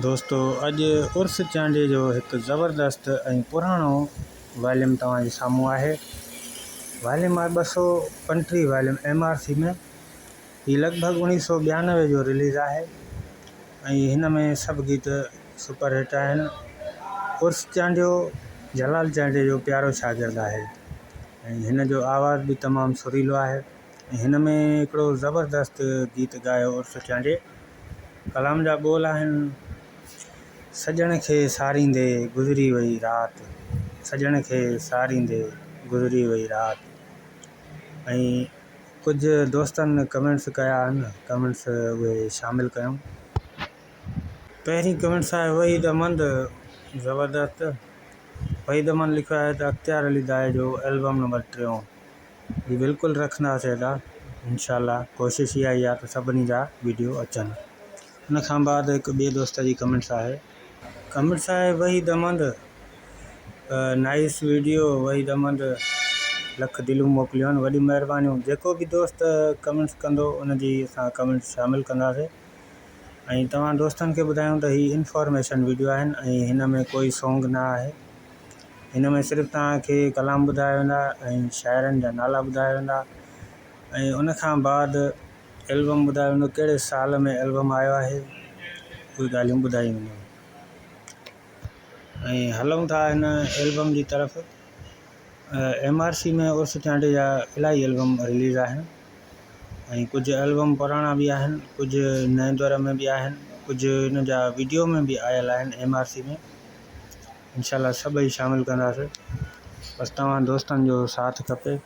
دوستو اڄ عرس چانڊيي جو هڪ زبردست ۽ پراڻو واليم توهان جي سامهون آهي. واليم آهي 235 واليم ايم آر سي ۾ هي لڳ ڀڳ 1992 جو رليز آهي ۽ هن ۾ سڀ گيت سپر هٽ آهن. عرس چانڊيو جلال چانڊيي جو پيارو شاگرد آهي ۽ هن جو آواز به تمام سريلو آهي ۽ هن ۾ هڪڙو زبردست گيت ڳايو عرس چانڊيي. ڪلام جا ٻول آهن، سڄڻ کي ساريندي گذري وئي رات، سڄڻ کي ساريندي گذري وئي رات ۽ ڪجهه دوستن ڪمينٽس ڪيا آهن ڪمينٽس اهي شامل ڪيم. پهرين ڪمينٽس آهي وحيد احمد زبردست وحيد احمد لکيو آهي ته اختيار علي دايي جو البم نمبر ٽيون جي بلڪل رکنداسين ادا انشاء الله ڪوشش اها ئي آهي ته سڀني جا ويڊيو اچن ان کان بعد هڪ ٻئي دوست جي ڪمينٽس آهي. ڪمينٽس آهي وحيد احمد نائيس ويڊيو وحيد احمد لک دليون موڪليون آهن وڏيون مهربانيون جيڪو به دوست ڪمينٽس ڪندو ان جي اسان ڪمينٽس شامل ڪنداسين ۽ توهان دوستن کي ٻڌايون ته هي انفارميشن ويڊيو آهن ۽ هن ۾ ڪوئي سونگ نه آهي هن ۾ صرف توهان کي ڪلام ٻڌايا ويندا ۽ شاعرن جا نالا ٻڌايا ويندا ۽ ان کان بعد البم ٻڌايو ويندو ڪهڙي سال ۾ البم آيو آهي اهي ڳالهيون ٻڌايون وينديون ۽ هلون ٿا هن البم جي طرف ايم آر سي ۾ عرس چانڊيي جا الاهي البم رليز آهن ۽ ڪجهه البم پراڻا به آهن ڪجهه نئين دور ۾ به آهن ڪجهه ان جا ويڊيو ۾ به آيل آهن ايم آر سي ۾ انشاء الله سڀئي شامل ڪنداسين بس توهان دوستن جو ساٿ کپي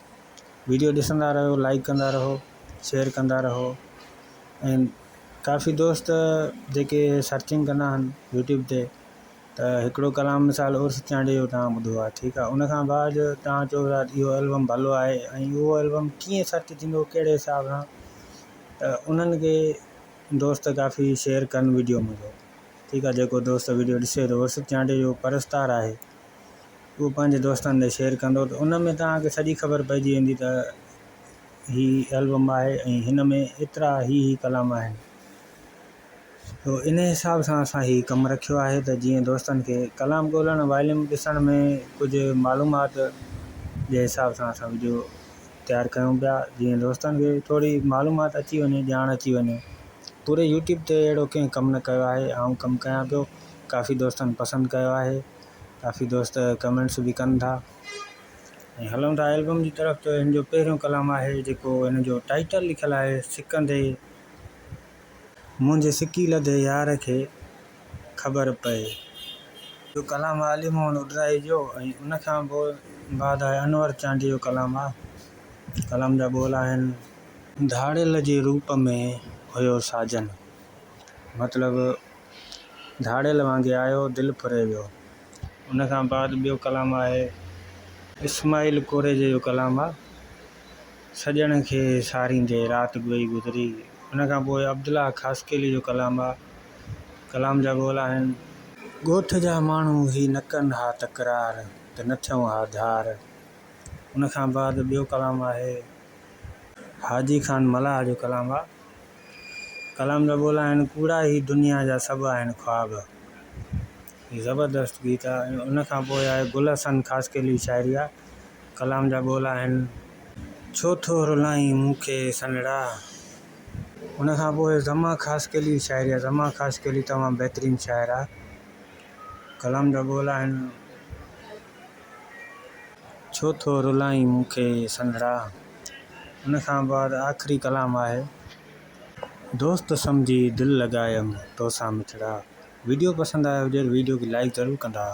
ويڊيو ڏسندا رهو لائڪ ڪندا رهو شيئر ڪندا رهو ۽ ڪافي دوست جيڪي سرچنگ ڪندا آهن يوٽيوب تي ته هڪڙو ڪلام مثال عرس چانڊيي جو توهان ٻڌو آهي ٺيڪ آهي ان کان بعد توهان چئو ٿا اهو البم ڀلو آهي ۽ اهو البم ڪيئن سرچ ٿيندو ڪهڙي حساب سان ته انهن کي دوست ڪافي شيئر ڪن ويڊيو منهنجو ٺيڪ آ جيڪو دوست ويڊيو ڏسي ٿو ورثت چانڊيو جو پرستار آهي اهو پنهنجي دوستن ڏي شيئر ڪندو ته ان ۾ توهان کي سڄي خبر پئجي ويندي ته هي البم آهي ۽ هن ۾ ايترا هي هي ڪلام آهن تو ان حساب سان اسان هي ڪم رکيو آهي ته جيئن دوستن کي ڪلام ڳولڻ واليوم ڏسڻ ۾ ڪجهه معلومات جي حساب سان اسان ويڊيو تيار ڪيون پيا جيئن دوستن کي ٿوري معلومات اچي وڃي ڄاڻ اچي وڃي پوري يوٽيوب تي اهڙو ڪنهن ڪم نه ڪيو آهي آئون ڪم ڪيان پيو ڪافي دوستن پسند ڪيو آهي ڪافي دوست ڪمينٽس به ڪن ٿا ۽ هلون ٿا البم جي طرف ته هن جو پهريون ڪلام آهي جيڪو هن جو ٽائيٽل لکيل آهي سڪندي منهنجي سڪي لڌي يار کي خبر پئي. جو ڪلام آهي علي محمد اڏرائي جو ۽ ان کان پوء بعد آهي انور چانڊيي جو ڪلام آهي ڪلام جا ٻول آهن. ڌاڙيل جي روپ ۾ هيو ساجن. مطلب ڌاڙيل وانگي آيو دل ڦري ويو. ان کان بعد ٻيو ڪلام آهي اسماعيل ڪوريجي جو ڪلام آهي سڄڻ کي ساريندي رات گوئي گذري. ان کان پوء عبدالله خاصخيلي جو ڪلام آهي ڪلام جا ٻول آهن. ڳوٺ جا ماڻهو هي نه ڪن ها تڪرار ته نه ٿيون ها ڌار. ان کان بعد ٻيو ڪلام آهي. حاجي خان ملاح جو ڪلام آ. ڪلام جا ٻول آهن ڪوڙا هي دنيا جا سڀ آهن خواب. هي زبردست گيت آ ۽ ان کان پوء آهي گل حسن خاصخيلي جي شاعري آ. ڪلام جا ٻول آهن. ڇو ٿو رلائين مون کي سنڙا. ان کان پوء زمان خاصخيلي جي شاعري آ. زمان خاصخيلي تمام بهترين شاعر آ. ڪلام جا ٻول آهن. ڇو ٿو رلائين مون کي سنڌڙا. ان کان بعد آخري ڪلام آهي. دوست سمجهي دل لڳايم توسان مٺڙا. ويڊيو پسند آيو هجي ته ويڊيو کي لائيڪ ضرور ڪندا.